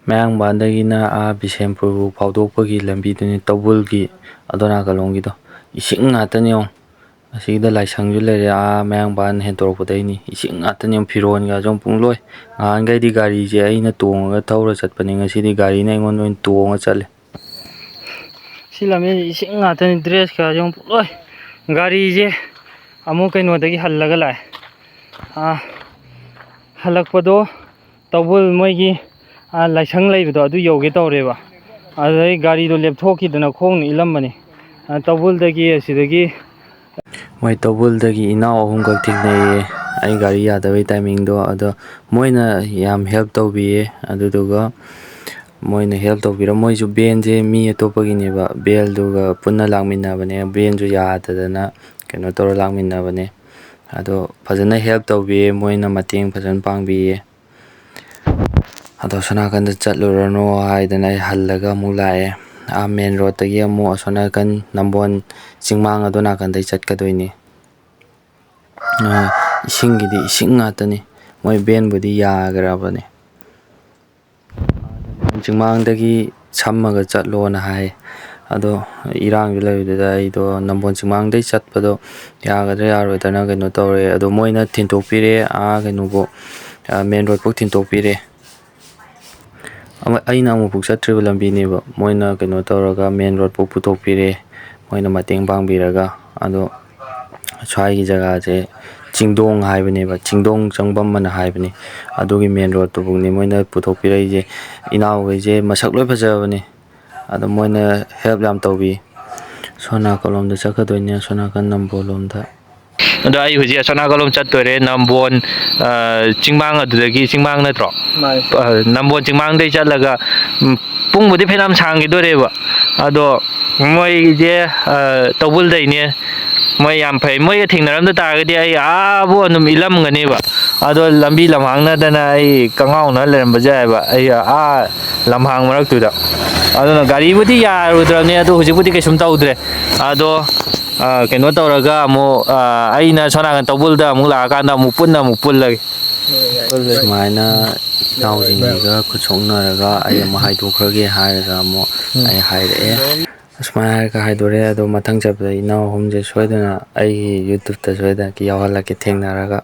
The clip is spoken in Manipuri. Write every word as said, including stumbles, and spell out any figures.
ꯃꯌꯥꯡꯕꯥꯟꯗꯒꯤꯅ ꯑꯥ ꯕꯤꯁꯦꯝꯄꯨꯔꯕꯨ ꯐꯥꯎꯗꯣꯛꯄꯒꯤ ꯂꯝꯕꯤꯗꯨꯅꯤ, ꯇꯧꯕꯜꯒꯤ ꯑꯗꯣ ꯅꯥꯀꯜꯂꯣꯝꯒꯤꯗꯣ꯫ ꯏꯁꯤꯡ ꯉꯥꯛꯇꯅꯤ ꯌꯦꯡꯉꯣ꯫ ꯑꯁꯤꯗ ꯂꯥꯏꯁꯪꯁꯨ ꯂꯩꯔꯦ, ꯑꯥ ꯃꯌꯥꯡꯕꯥꯟ ꯍꯦꯟꯗꯣꯔꯛꯄꯗꯩꯅꯤ꯫ ꯏꯁꯤꯡ ꯉꯥꯛꯇꯅꯤ ꯌꯦꯡꯉꯣ, ꯐꯤꯔꯣꯟꯒꯁꯨ ꯄꯨꯡꯂꯣꯏ꯫ ꯅꯍꯥꯟꯈꯩꯗꯤ ꯒꯥꯔꯤꯁꯦ ꯑꯩꯅ ꯇꯣꯡꯉꯒ ꯊꯧꯔ ꯆꯠꯄꯅꯤ, ꯉꯁꯤꯗꯤ ꯒꯥꯔꯤꯅ ꯑꯩꯉꯣꯟꯗ ꯑꯣꯏꯅ ꯇꯣꯡꯉ ꯆꯠꯂꯦ꯫ ꯁꯤ ꯂꯝꯕꯤꯁꯦ ꯏꯁꯤꯡ ꯉꯥꯛꯇꯅꯤ, ꯗ꯭ꯔꯦꯁꯀꯁꯦ ꯌꯦꯡꯉꯣ ꯄꯨꯡꯂꯣꯏ꯫ ꯒꯥꯔꯤꯁꯦ ꯑꯃꯨꯛ ꯀꯩꯅꯣꯗꯒꯤ ꯍꯜꯂꯒ ꯂꯥꯛꯑꯦ꯫ ꯑꯥ, ꯍꯜꯂꯛꯄꯗꯣ ꯇꯧꯕꯜ ꯃꯣꯏꯒꯤ, ꯑꯥ, ꯂꯥꯏꯁꯪ ꯂꯩꯕꯗꯣ ꯑꯗꯨ ꯌꯧꯒꯦ ꯇꯧꯔꯦꯕ꯫ ꯑꯗꯨꯗꯩ ꯒꯥꯔꯤꯗꯣ ꯂꯦꯞꯊꯣꯛꯈꯤꯗꯅ ꯈꯣꯡꯅ ꯏꯜꯂꯝꯕꯅꯤ꯫ ꯑꯥ, ꯇꯧꯕꯜꯗꯒꯤ ꯑꯁꯤꯗꯒꯤ ꯃꯣꯏ ꯇꯧꯕꯜꯗꯒꯤ ꯏꯅꯥꯎ ꯑꯍꯨꯝꯈꯛ ꯊꯦꯡꯅꯩꯌꯦ, ꯑꯩ ꯒꯥꯔꯤ ꯌꯥꯗꯕꯩ ꯇꯥꯏꯃꯤꯡꯗꯣ꯫ ꯑꯗꯣ ꯃꯣꯏꯅ ꯌꯥꯝ ꯍꯦꯜꯞ ꯇꯧꯕꯤꯌꯦ꯫ ꯑꯗꯨꯗꯨꯒ ꯃꯣꯏꯅ ꯍꯦꯜꯞ ꯇꯧꯕꯤꯔ, ꯃꯣꯏꯁꯨ ꯚꯦꯟꯁꯦ ꯃꯤ ꯑꯇꯣꯞꯄꯒꯤꯅꯦꯕ, ꯚꯦꯟꯗꯨꯒ ꯄꯨꯟꯅ ꯂꯥꯛꯃꯤꯟꯅꯕꯅꯦ꯫ ꯚꯦꯟꯁꯨ ꯌꯥꯗꯗꯅ ꯀꯩꯅꯣ ꯇꯧꯔ ꯂꯥꯛꯃꯤꯟꯅꯕꯅꯦ꯫ ꯑꯗꯣ ꯐꯖꯅ ꯍꯦꯜꯞ ꯇꯧꯕꯤꯌꯦ, ꯃꯣꯏꯅ ꯃꯇꯦꯡ ꯐꯖꯅ ꯄꯥꯡꯕꯤꯌꯦ꯫ ꯑꯗꯣ ꯁꯣꯝꯅꯥꯀꯟꯗ ꯆꯠꯂꯨꯔꯅꯨ ꯍꯥꯏꯗꯅ ꯑꯩ ꯍꯜꯂꯒ ꯑꯃꯨꯛ ꯂꯥꯛꯑꯦ꯫ ꯑꯥ ꯃꯦꯟ ꯔꯣꯗꯇꯒꯤ ꯑꯃꯨꯛ ꯑꯁꯣꯝ ꯅꯥꯀꯟ ꯅꯝꯕꯣꯟ ꯆꯤꯡꯃꯥꯡ ꯑꯗꯣ ꯅꯥꯀꯟꯗꯩ ꯆꯠꯀꯗꯣꯏꯅꯤ꯫ ꯑꯥ, ꯏꯁꯤꯡꯒꯤꯗꯤ ꯏꯁꯤꯡ ꯉꯥꯛꯇꯅꯤ꯫ ꯃꯣꯏ ꯚꯦꯟꯕꯨꯗꯤ ꯌꯥꯈ꯭ꯔꯕꯅꯤ꯫ ꯆꯤꯡꯃꯥꯡꯗꯒꯤ ꯁꯝꯃꯒ ꯆꯠꯂꯣꯅ ꯍꯥꯏ꯫ ꯑꯗꯣ ꯏꯔꯥꯡꯁꯨ ꯂꯩꯕꯗꯨꯗ ꯑꯩꯗꯣ ꯅꯝꯕꯣꯟ ꯆꯤꯡꯃꯥꯡꯗꯩ ꯆꯠꯄꯗꯣ ꯌꯥꯒꯗ꯭ꯔꯥ ꯌꯥꯔꯣꯏꯗ꯭ꯔꯅ ꯀꯩꯅꯣ ꯇꯧꯔꯦ꯫ ꯑꯗꯣ ꯃꯣꯏꯅ ꯊꯤꯟꯇꯣꯛꯄꯤꯔꯦ, ꯑꯥ ꯀꯩꯅꯣꯕꯨ, ꯑꯥ, ꯃꯦꯟ ꯔꯣꯗꯐꯥꯎ ꯊꯤꯟꯇꯣꯛꯄꯤꯔꯦ꯫ ꯑꯃ-, ꯑꯩꯅ ꯑꯃꯨꯛꯐꯥꯎ ꯆꯠꯇ꯭ꯔꯤꯕ ꯂꯝꯕꯤꯅꯦꯕ, ꯃꯣꯏꯅ ꯀꯩꯅꯣ ꯇꯧꯔꯒ ꯃꯦꯟ ꯔꯣꯗꯐꯥꯎ ꯄꯨꯊꯣꯛꯄꯤꯔꯦ, ꯃꯣꯏꯅ ꯃꯇꯦꯡ ꯄꯥꯡꯕꯤꯔꯒ꯫ ꯑꯗꯣ ꯁ꯭ꯋꯥꯏꯒꯤ ꯖꯒꯥꯁꯦ ꯆꯤꯡꯗꯣꯡ ꯍꯥꯏꯕꯅꯦꯕ, ꯆꯤꯡꯗꯣꯡ ꯆꯪꯐꯝ ꯑꯅ ꯍꯥꯏꯕꯅꯤ꯫ ꯑꯗꯨꯒꯤ ꯃꯦꯟ ꯔꯣꯗꯇꯨꯐꯥꯎꯅꯤ ꯃꯣꯏꯅ ꯄꯨꯊꯣꯛꯄꯤꯔꯛꯏꯁꯦ꯫ ꯏꯅꯥꯎꯈꯩꯁꯦ ꯃꯁꯛ ꯂꯣꯏ ꯐꯖꯕꯅꯤ, ꯑꯗꯣ ꯃꯣꯏꯅ ꯍꯦꯜꯞ ꯌꯥꯝ ꯇꯧꯕꯤ꯫ ꯁꯣꯝ ꯅꯥꯀꯜꯂꯣꯝꯗ ꯆꯠꯀꯗꯣꯏꯅꯦ, ꯁꯣꯝ ꯅꯥꯀꯟ ꯅꯝꯕꯣꯜꯂꯣꯝꯗ꯫ ꯑꯗꯣ ꯑꯩ ꯍꯧꯖꯤꯛ ꯑꯁꯣꯝ ꯅꯥꯀꯜꯂꯣꯝ ꯆꯠꯇꯣꯔꯦ, ꯅꯝꯕꯣꯟ, ꯑ, ꯆꯤꯡꯃꯥꯡ ꯑꯗꯨꯗꯒꯤ, ꯆꯤꯡꯃꯥꯡ ꯅꯠꯇ꯭ꯔꯣ? ꯃꯥꯅꯦ꯫ ꯑ, ꯅꯝꯕꯣꯟ ꯆꯤꯡꯃꯥꯡꯗꯩ ꯆꯠꯂꯒ, ꯎꯝ, ꯄꯨꯡꯕꯨꯗꯤ ꯐꯅꯌꯥꯝ ꯁꯥꯡꯈꯤꯗꯣꯔꯦꯕ꯫ ꯑꯗꯣ ꯃꯣꯏꯁꯦ, ꯑ, ꯇꯧꯕꯜꯗꯩꯅꯦ꯫ ꯃꯣꯏ ꯌꯥꯝ ꯐꯩ꯫ ꯃꯣꯏꯒ ꯊꯦꯡꯅꯔꯝꯗ ꯇꯥꯔꯒꯗꯤ ꯑꯩ ꯑꯥꯕꯨ ꯑꯗꯨꯝ ꯏꯜꯂꯝꯒꯅꯦꯕ꯫ ꯑꯗꯣ ꯂꯝꯕꯤ ꯂꯝꯍꯥꯡꯅꯗꯅ ꯑꯩ ꯀꯉꯥꯎꯅ ꯂꯩꯔꯝꯕꯁꯨ ꯌꯥꯏꯑꯕ, ꯑꯩ ꯑꯥ ꯂꯝꯍꯥꯡ ꯃꯔꯛꯇꯨꯗ꯫ ꯑꯗꯨꯅ ꯒꯥꯔꯤꯕꯨꯗꯤ ꯌꯥꯔꯨꯗ꯭ꯔꯕꯅꯤ, ꯑꯗꯣ ꯍꯧꯖꯤꯛꯄꯨꯗꯤ ꯀꯩꯁꯨꯝ ꯇꯧꯗ꯭ꯔꯦ꯫ ꯑꯗꯣ, ꯑ, ꯀꯩꯅꯣ ꯇꯧꯔꯒ ꯑꯃꯨꯛ, ꯑ, ꯑꯩꯅ ꯁꯣꯝ ꯅꯥꯀꯟ ꯇꯧꯕꯜꯗ ꯑꯃꯨꯛ ꯂꯥꯛꯑꯀꯥꯟꯗ ꯑꯃꯨꯛ ꯄꯨꯟꯅ ꯑꯃꯨꯛ ꯄꯨꯜꯂꯒꯦ꯫ ꯁꯨꯃꯥꯏꯅ ꯏꯅꯥꯎꯁꯤꯡꯁꯤꯒ ꯈꯨꯠ ꯁꯣꯛꯅꯔꯒ ꯑꯩ ꯑꯃꯨꯛ ꯍꯥꯏꯗꯣꯛꯈ꯭ꯔꯒꯦ ꯍꯥꯏꯔꯒ ꯑꯃꯨꯛ ꯎꯝ꯫ ꯑꯩ ꯍꯥꯏꯔꯛꯑꯦ꯫ ꯑꯁꯨꯃꯥꯏꯅ ꯍꯥꯏꯔꯒ ꯍꯥꯏꯗꯣꯔꯦ꯫ ꯑꯗꯣ ꯃꯊꯪ ꯆꯠꯄꯗ ꯏꯅꯥꯎ ꯑꯍꯨꯝꯁꯦ ꯁꯣꯏꯗꯅ ꯑꯩꯒꯤ YouTube-ꯇ ꯁꯣꯏꯗꯅ ꯌꯥꯎꯍꯜꯂꯛꯀꯦ ꯊꯦꯡꯅꯔꯒ꯫